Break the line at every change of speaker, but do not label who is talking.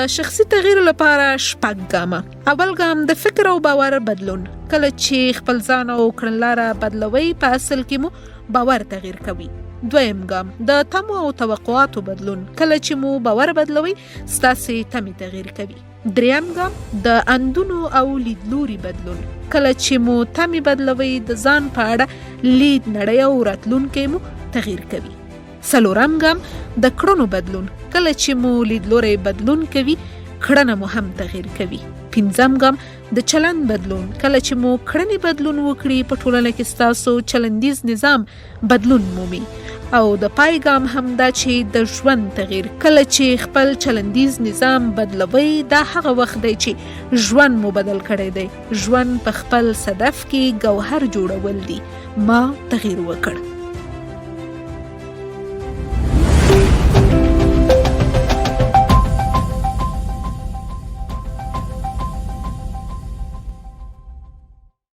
د شخصي تغییر لپاره شپږ ګامه. اول ګام د فکر او باور بدلون. کله چې خپل ځان او کړنلاره بدلوئ، په اصل کې مو باور تغییر کوي. دویم ګام د تمو او توقعاتو بدلون. کله چې مو باور بدلوئ، ستاسې تمې تغییر کوي. دریم ګام د اندونو او لیدلوري بدلون. کله چې مو تمې بدلوئ، د ځان په اړه لید، نړۍ او راتلونکی مو تغییر کوي. څلورم ګام د کړنو بدلون. کله چې مو لیدلوری بدلون کوي، کړنه مو هم تغییر کوي. پنځم ګام د چلند بدلون. کله چې مو کړنې بدلون وکړي، په ټولنه کې ستاسو چلندیز نظام بدلون مومي. او د پای ګام هم دا چې د ژوند تغییر. کله چې خپل چلندیز نظام بدلوئ، دا هغه وخت دی چې ژوند مو بدل کړی دی. ژوند په خپل صدف کې ګوهر جوړول دي. ما تغییر وکړ.